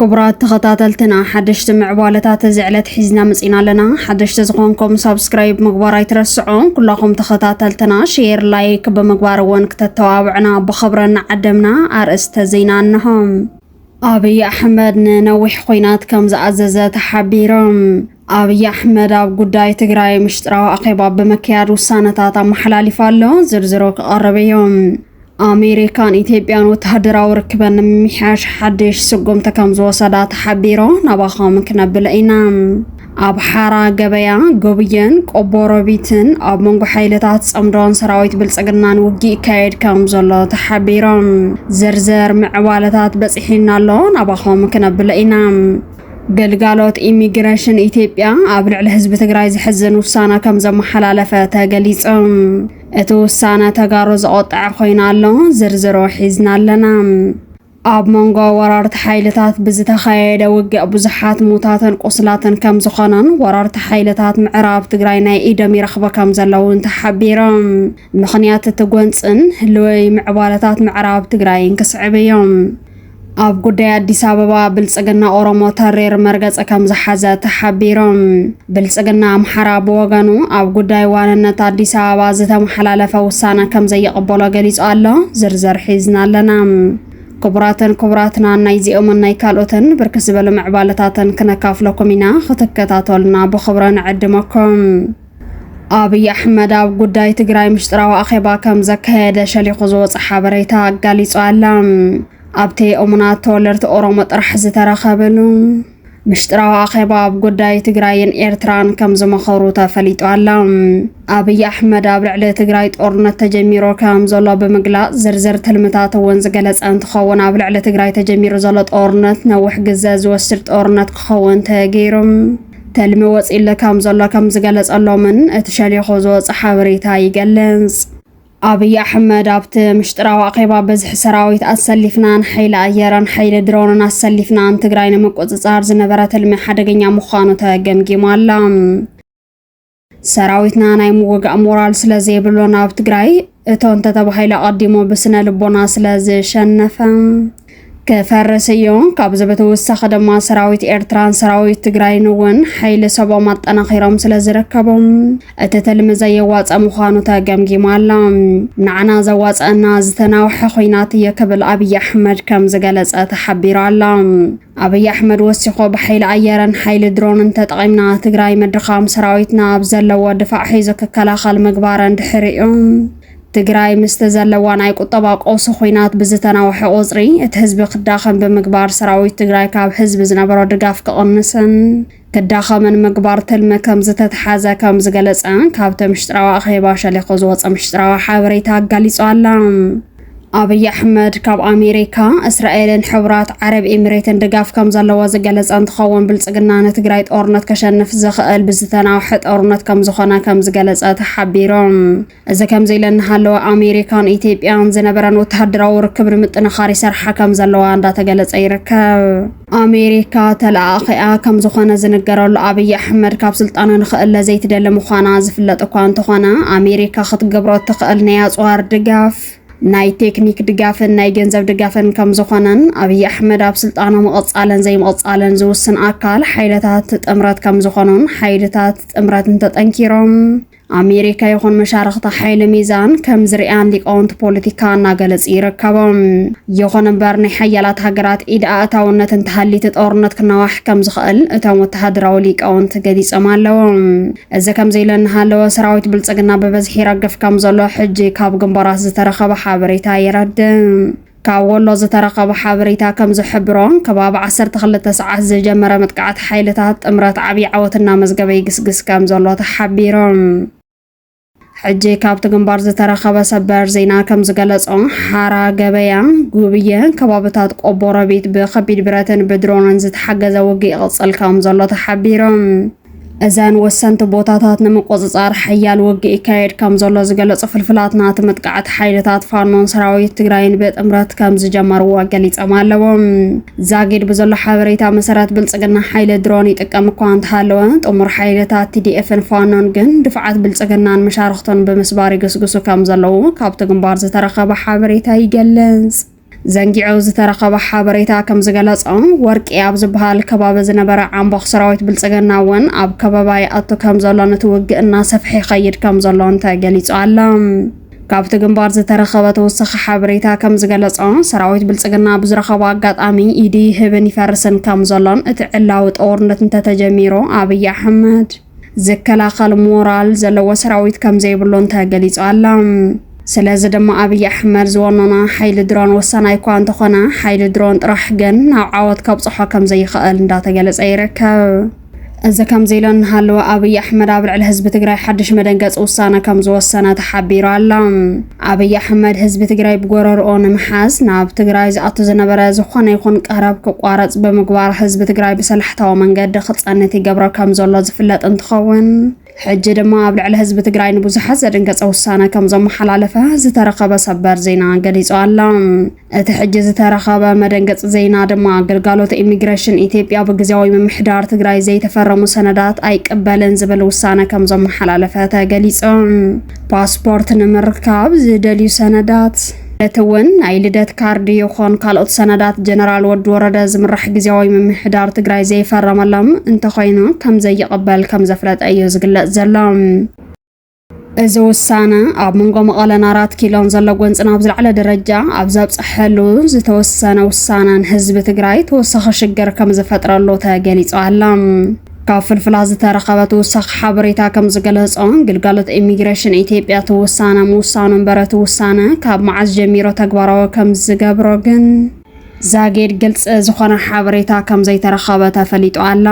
ክቡራት ተኸታተልትና፣ ሓደሽቲ ምዕባለታት እዚ ዕለት ሒዝና መጺና ኣለና። ሓደሽቲ ዝኾንኩም ሳብስክራይብ ምግባር ኣይትረስዑ። ኩላኹም ተኸታተልትና ሼር፣ ላይክ ብምግባር እውን ክተተባብዑና ብኽብሪ እናዓደምና፣ ኣርእስተ ዜና እንሆ። ኣብይ ኣሕመድ ንነዊሕ ኲናት ከም ዝኣዘዘ ተሓቢሮም። ኣብይ ኣሕመድ ኣብ ጉዳይ ትግራይ ምሽጥራዊ ኣኼባ ብምክያድ ውሳነታት ኣመሓላሊፉ ኣሎ። ዝርዝሩ ክቐርብ እዩ። ኣሜሪካን ኢትዮጵያን ወተሃደራዊ ርክበን ንምምሕያሽ ሓድሽ ስጉምቲ ከም ዝወሰዳ ተሓቢሩ። ናባኹም ክነብል ኢና። ኣብ ሓራ ገበያ፣ ጎብየን ቆቦ ሮቢትን ኣብ መንጎ ሓይልታት ጽምዶን ሰራዊት ብልጽግናን ውግእ ይካየድ ከም ዘሎ ተሓቢሮም። ዝርዝር ምዕባለታት በጺሒና ኣሎ፣ ናባኹም ክነብል ኢና። ግልጋሎት ኢሚግሬሽን ኢትዮጵያ ኣብ ልዕሊ ህዝቢ ትግራይ ዘሕዝን ውሳነ ከም ዘመሓላለፈ ተገሊጹ። እቲ ውሳነ ተጋሩ ዘቆጠዐ ኮይኑ ኣሎ፣ ዝርዝሩ ሒዝና ኣለና። ኣብ መንጎ ወራርቲ ሓይልታት ብዝተኻየደ ውግእ ብዙሓት ሙታትን ቁስላትን ከም ዝኾነን ወራርቲ ሓይልታት ምዕራብ ትግራይ ናይ ኢዶም ይረኽቡ ከም ዘለውን ተሓቢሮም። ምኽንያት እቲ ጎንፅን ህልወይ ምዕባለታት ምዕራብ ትግራይን ክስዕብ እዮም። ኣብ ጉዳይ ኣዲስ ኣበባ ብልጽግና ኦሮሞ ተሪር መርገጺ ከም ዝሓዘ ተሓቢሮም። ብልጽግና ኣምሓራ ብወገኑ ኣብ ጉዳይ ዋንነት ኣዲስ ኣበባ ዝተመሓላለፈ ውሳነ ከም ዘይቕበሎ ገሊጹ ኣሎ። ዝርዝር ሒዝና ኣለና። ክቡራትን ክቡራትና፣ ናይዚኦምን ናይ ካልኦትን ብርክት ዝበሉ ምዕባለታትን ክነካፍለኩም ኢና። ክትከታተሉና ብኽብሪ ንዕድመኩም። ኣብይ ኣሕመድ ኣብ ጉዳይ ትግራይ ምሽጥራዊ ኣኼባ ከም ዘካየደ ሸሊኹ ዝወፀ ሓበሬታ ኣጋሊጹ ኣላ። ኣብቲ እሙናት ተወለድቲ ኦሮሞ ጥራሕ ዝተረኸብሉ ምሽጥራዊ ኣኼባ ኣብ ጉዳይ ትግራይን ኤርትራን ከም ዝመኸሩ ተፈሊጡ ኣሎ። ኣብይ ኣሕመድ ኣብ ልዕሊ ትግራይ ጦርነት ተጀሚሩ ከም ዘሎ ብምግላጽ፣ ዝርዝር ትልምታት እውን ዝገለጸ እንትኸውን፣ ኣብ ልዕሊ ትግራይ ተጀሚሩ ዘሎ ጦርነት ነዊሕ ግዘ ዝወስድ ጦርነት ክኸውን ተገይሩ ትልሚ ወፂሉ ከም ዘሎ ከም ዝገለጸሎምን እቲ ሸሊኹ ዝወፀ ሓበሬታ ይገልጽ። ኣብይ ኣሕመድ ኣብቲ ምሽጥራዊ ኣኼባ፣ በዝሒ ሰራዊት ኣሰሊፍናን ሓይሊ ኣየርን ሓይሊ ድሮንን ኣሰሊፍናን ትግራይ ንምቁጽጻር ዝነበረ ትልሚ ሓደገኛ ምዃኑ ተገምጊሙ ኣሎ። ሰራዊትና ናይ ምውጋእ ሞራል ስለ ዘይብሉ ናብ ትግራይ እቶ እንተተባሂሉ ኣቐዲሙ ብስነ ልቦና ስለ ዝሸነፈ ክፈርስ እዩ። ካብዚ ብተወሳኺ ድማ ሰራዊት ኤርትራን ሰራዊት ትግራይን እውን ሓይሊ ሰቦም ኣጠናኺሮም ስለ ዝርከቡ እቲ ትልሚ ዘየዋፀ ምዃኑ ተገምጊሙ ኣሎ። ንዓና ዘዋፀአና ዝተናውሐ ኹናት እዩ ክብል ኣብይ ኣሕመድ ከም ዝገለፀ ተሓቢሩ ኣሎ። ኣብይ ኣሕመድ ወሲኹ፣ ብሓይሊ ኣየርን ሓይሊ ድሮንን ተጠቒምና ትግራይ ምድኻም ሰራዊትና ኣብ ዘለዎ ድፋዕ ሒዙ ክከላኸል ምግባረን ድሕሪኡ ትግራይ ምስቲ ዘለዋ ናይ ቁጠባ ቀውሲ ኹናት ብዝተናውሐ ቁፅሪ እቲ ህዝቢ ክዳኸም ብምግባር ሰራዊት ትግራይ ካብ ህዝቢ ዝነበሮ ድጋፍ ክቕንስን ክዳኸምን ምግባር ትልሚ ከም ዝተተሓዘ ከም ዝገለጸ ካብቲ ምሽጥራዊ ኣኼባ ሸሊኹ ዝወጸ ምሽጥራዊ ሓበሬታ ኣጋሊጹ ኣላ። ኣብይ ኣሕመድ ካብ ኣሜሪካ፣ እስራኤልን ሕቡራት ዓረብ ኤሚሬትን ድጋፍ ከም ዘለዎ ዝገለጸ እንትኸውን፣ ብልጽግና ንትግራይ ጦርነት ከሸንፍ ዝኽእል ብዝተናውሐ ጦርነት ከም ዝኾነ ከም ዝገለጸ ተሓቢሩ። እዚ ከምዚ ኢለ እናሃለወ፣ ኣሜሪካን ኢትዮጵያን ዝነበረን ወተሃደራዊ ርክብ ንምጥንኻር ይሰርሓ ከም ዘለዋ እንዳተገለጸ ይርከብ። ኣሜሪካ ተለኣኣኺኣ ከም ዝኾነ ዝንገረሉ ኣብይ ኣሕመድ ካብ ስልጣኑ ንኽእለ ዘይትደሊ ምዃና ዝፍለጥ እኳ እንተኾነ፣ ኣሜሪካ ክትገብሮ እትኽእል ናይ ኣጽዋር ድጋፍ፣ ናይ ቴክኒክ ድጋፍን ናይ ገንዘብ ድጋፍን ከም ዝኾነን፣ ኣብይ ኣሕመድ ኣብ ስልጣኑ ምቕጻልን ዘይምቕጻልን ዝውስን ኣካል ሓይልታት ጥምረት ከም ዝኾኑን፣ ሓይልታት ጥምረት እንተጠንኪሮም ኣሜሪካ ይኹን መሻርኽታ ሓይሊ ሚዛን ከም ዝሪኣን ሊቃውንቲ ፖለቲካ እናገለጹ ይርከቡ። ይኹን እምበር፣ ናይ ሓያላት ሃገራት ኢድ ኣእታውነት እንተሃልዩ፣ እቲ ጦርነት ክናዋሕ ከም ዝኽእል እቶም ወተሃደራዊ ሊቃውንቲ ገሊጾም ኣለዉ። እዚ ከምዚ ኢሉ እናሃለወ፣ ሰራዊት ብልጽግና ብብዝሒ ይረግፍ ከም ዘሎ ሕጂ ካብ ግንባራት ዝተረኸበ ሓበሬታ የረድእ። ካብ ወሎ ዝተረኸበ ሓበሬታ ከም ዝሕብሮ፣ ከባቢ ዓሰርተ ክልተ ሰዓት ዝጀመረ መጥቃዕቲ ሓይልታት ጥምረት ዓብዪ ዓወት እናመዝገበ ይግስግስ ከም ዘሎ ተሓቢሩ። ሕጂ ካብቲ ግንባር ዝተረኸበ ሰበር ዜና ከም ዝገለጾ፣ ሓራ ገበያ፣ ጉብየ፣ ከባብታት ቆቦ ረቢት ብኸቢድ ብረትን ብድሮንን ዝተሓገዘ ውግእ ይቕጽል ከም ዘሎ ተሓቢሩ። እዘን ወሰንቲ ቦታታት ንምቁጽጻር ሓያል ውግእ ይካየድ ከም ዘሎ ዝገለጹ ፍልፍላት፣ ናቲ መጥቃዕቲ ሓይልታት ፋኖን ሰራዊት ትግራይን ብጥምረት ከም ዝጀመርዎ ገሊጾም ኣለዉ። ዛጊድ ብዘሎ ሓበሬታ መሰረት፣ ብልጽግና ሓይሊ ድሮን ይጥቀም እኳ እንተሃለወ፣ ጥሙር ሓይልታት ቲ ዲ ኤፍን ፋኖን ግን ድፍዓት ብልጽግናን መሻርኽቱን ብምስባር ይግስግሱ ከም ዘለዉ ካብቲ ግንባር ዝተረኸበ ሓበሬታ ይገልጽ። ዘንጊዑ ዝተረኸበ ሓበሬታ ከም ዝገለጾ፣ ወርቂ ኣብ ዝበሃል ከባቢ ዝነበረ ዓምቦኽ ሰራዊት ብልጽግና እውን ኣብ ከበባ ይኣቱ ከም ዘሎን እቲ ውግእ እናሰፍሐ ይኸይድ ከም ዘሎን ተገሊጹ ኣሎ። ካብቲ ግንባር ዝተረኸበ ተወሳኺ ሓበሬታ ከም ዝገለጾ፣ ሰራዊት ብልጽግና ብዝረኸቦ ኣጋጣሚ ኢዱ ይህብን ይፈርስን ከም ዘሎን እቲ ዕላዊ ጦርነት እንተተጀሚሩ ኣብይ ኣሕመድ ዝከላኸል ሞራል ዘለዎ ሰራዊት ከም ዘይብሉን ተገሊጹ ኣሎ። ስለዚ ድማ ኣብይ ኣሕመድ ዝወነኖ ሓይሊ ድሮን ወሳናይ እኳ እንተኾነ፣ ሓይሊ ድሮን ጥራሕ ግን ናብ ዓወት ከብጽሖ ከም ዘይኽእል እንዳተገለጸ ይርከብ። እዚ ከምዚ ኢሎ እናሃለወ፣ ኣብይ ኣሕመድ ኣብ ልዕሊ ህዝቢ ትግራይ ሓድሽ መደንገፂ ውሳነ ከም ዝወሰነ ተሓቢሩ ኣሎ። ኣብይ ኣሕመድ ህዝቢ ትግራይ ብጎረርኦ ንምሓዝ ናብ ትግራይ ዝኣቱ ዝነበረ ዝኾነ ይኹን ቀረብ ክቋረፅ ብምግባር፣ ህዝቢ ትግራይ ብሰላሕታዊ መንገዲ ክፀንት ይገብሮ ከም ዘሎ ዝፍለጥ እንትኸውን፣ ሕጂ ድማ ኣብ ልዕሊ ህዝቢ ትግራይ ንብዙሓት ዘደንገፀ ውሳነ ከም ዘመሓላለፈ ዝተረኸበ ሰበር ዜና ገሊፁ ኣሎ። እቲ ሕጂ ዝተረኸበ መደንገፂ ዜና ድማ፣ ግልጋሎት ኢሚግሬሽን ኢትዮጵያ ብግዜያዊ ምምሕዳር ትግራይ ዘይተፈረሙ ሰነዳት ኣይቅበልን ዝብል ውሳነ ከም ዘመሓላለፈ ተገሊፁ። ፓስፖርት ንምርካብ ዝደልዩ ሰነዳት፣ እቲ እውን ናይ ልደት ካርድ ይኹን ካልኦት ሰነዳት፣ ጀነራል ወዲ ወረደ ዝምራሕ ግዜያዊ ምምሕዳር ትግራይ ዘይፈረመሎም እንተኾይኑ ከም ዘይቕበል ከም ዘፍለጠ እዩ ዝግለጽ ዘሎ። እዚ ውሳነ ኣብ መንጎ መቐለን ኣራት ኪሎን ዘሎ ጎንፂ ናብ ዝለዓለ ደረጃ ኣብ ዘብፀሐሉ ዝተወሰነ ውሳነ ንህዝቢ ትግራይ ተወሳኺ ሽግር ከም ዝፈጥረሉ ተገሊፁ ኣሎ። ካብ ፍልፍላት ዝተረኸበ ተወሳኺ ሓበሬታ ከም ዝገለጾ፣ ግልጋሎት ኢሚግሬሽን ኢትዮጵያ እቲ ውሳነ ምውሳኑ እምበር፣ እቲ ውሳነ ካብ መዓዝ ጀሚሩ ተግባራዊ ከም ዝገብሮ ግን ዛጌድ ግልፂ ዝኾነ ሓበሬታ ከም ዘይተረኸበ ተፈሊጡ ኣሎ።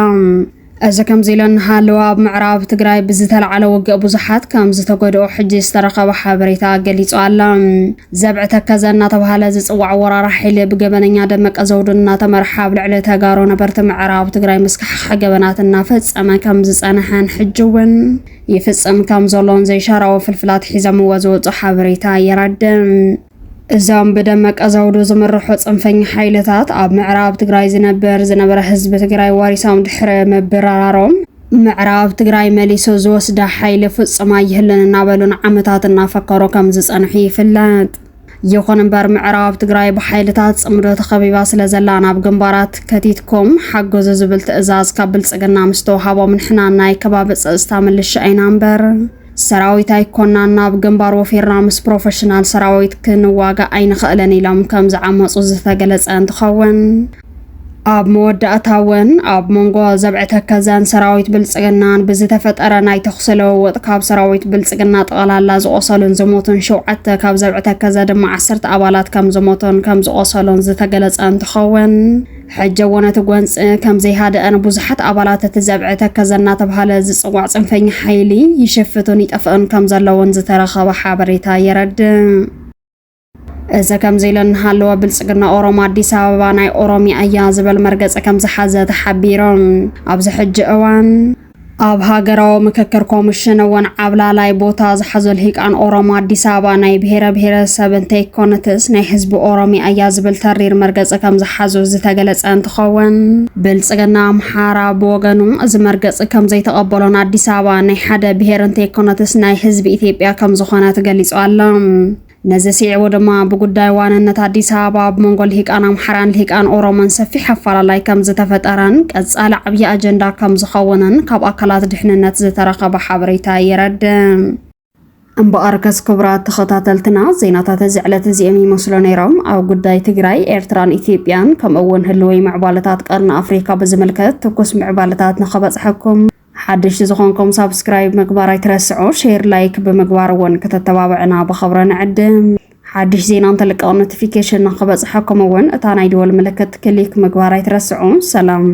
እዚ ከምዚ ኢሉ እናሃለወ፣ ኣብ ምዕራብ ትግራይ ብዝተለዓለ ውግእ ብዙሓት ከም ዝተጎድኡ ሕጂ ዝተረኸበ ሓበሬታ ገሊጹ ኣሎ። ዘብዒ ተከዘ እናተባህለ ዝጽዋዕ ወራሪ ሓይሊ ብገበነኛ ደመቀ ዘውዱ እናተመርሓ ኣብ ልዕሊ ተጋሩ ነበርቲ ምዕራብ ትግራይ መስካሕክሒ ገበናት እናፈጸመ ከም ዝጸንሐን ሕጂ እውን ይፍጽም ከም ዘሎን ዘይሻራዊ ፍልፍላት ሒዞምዎ ዝወጹ ሓበሬታ የረድእ። እዞም ብደመቀ ዘውዱ ዝምርሑ ጽንፈኛ ሓይልታት ኣብ ምዕራብ ትግራይ ዝነብር ዝነበረ ህዝቢ ትግራይ ወሪሶም ድሕሪ ምብራራሮም፣ ምዕራብ ትግራይ መሊሱ ዝወስዳ ሓይሊ ፍጹም ኣይህሉን እናበሉ ንዓመታት እናፈከሩ ከም ዝጸንሑ ይፍለጥ። ይኹን እምበር፣ ምዕራብ ትግራይ ብሓይልታት ጽምዶ ተኸቢባ ስለ ዘላ፣ ናብ ግንባራት ከቲትኩም ሓግዙ ዝብል ትእዛዝ ካብ ብልጽግና ምስ ተወሃቦም፣ ንሕና ናይ ከባቢ ጸጥታ ምልሻ ኢና እምበር ሰራዊት ኣይኮናን፣ ናብ ግንባር ወፊርና ምስ ፕሮፌሽናል ሰራዊት ክንዋጋእ ኣይንኽእልን ኢሎም ከም ዝዓመፁ ዝተገለጸ እንትኸውን፣ ኣብ መወዳእታ እውን ኣብ መንጎ ዘብዒ ተከዘን ሰራዊት ብልጽግናን ብዝተፈጠረ ናይ ተኹሲ ልውውጥ፣ ካብ ሰራዊት ብልጽግና ጠቕላላ ዝቖሰሉን ዝሞቱን ሸውዓተ፣ ካብ ዘብዒ ተከዘ ድማ ዓሰርተ ኣባላት ከም ዝሞቱን ከም ዝቖሰሉን ዝተገለጸ እንትኸውን፣ ሕጂ እውን እቲ ጎንፂ ከም ዘይሃደአን ብዙሓት ኣባላት እቲ ዘብዒ ተከዘ እናተብሃለ ዝፅዋዕ ፅንፈኛ ሓይሊ ይሽፍቱን ይጠፍኡን ከም ዘለውን ዝተረኸበ ሓበሬታ የረድእ። እዚ ከምዚ ኢሉ እናሃለወ፣ ብልጽግና ኦሮሞ ኣዲስ ኣበባ ናይ ኦሮሚያ እያ ዝብል መርገፂ ከም ዝሓዘ ተሓቢሩ። ኣብዚ ሕጂ እዋን ኣብ ሃገራዊ ምክክር ኮሚሽን እውን ዓብላላይ ቦታ ዝሓዙ ልሂቃን ኦሮሞ ኣዲስ ኣበባ ናይ ብሄረ ብሄረሰብ እንተይኮነትስ ናይ ህዝቢ ኦሮሚያ እያ ዝብል ተሪር መርገፂ ከም ዝሓዙ ዝተገለጸ እንትኸውን፣ ብልጽግና ኣምሓራ ብወገኑ እዚ መርገፂ ከም ዘይተቐበሎን ኣዲስ ኣበባ ናይ ሓደ ብሄር እንተይኮነትስ ናይ ህዝቢ ኢትዮጵያ ከም ዝኾነት ገሊጹ ኣሎ። ነዚ ስዒቡ ድማ ብጉዳይ ዋንነት ኣዲስ ኣበባ ኣብ መንጎ ልሂቃን ኣምሓራን ልሂቃን ኦሮሞን ሰፊሕ ኣፈላላይ ከም ዝተፈጠረን ቀጻሊ ዓብዪ ኣጀንዳ ከም ዝኸውንን ካብ ኣካላት ድሕንነት ዝተረኸበ ሓበሬታ የረድእ። እምበኣርከስ ክቡራት ተኸታተልትና፣ ዜናታት እዚ ዕለት እዚኦም ይመስሉ ነይሮም። ኣብ ጉዳይ ትግራይ፣ ኤርትራን ኢትዮጵያን ከምኡ እውን ህልወይ ምዕባለታት ቀርኒ ኣፍሪካ ብዝምልከት ትኩስ ምዕባለታት ንኸበጽሐኩም ሓድሽ ዝኾንኩም ሳብስክራይብ ምግባር ኣይትረስዑ። ሼር፣ ላይክ ብምግባር እውን ከተተባብዕና ብኸብረ ንዕድም። ሓድሽ ዜና እንተልቀቕ ኖቲፊኬሽን ንኽበጽሐኩም እውን እታ ናይ ደወል ምልክት ክሊክ ምግባር ኣይትረስዑ። ሰላም።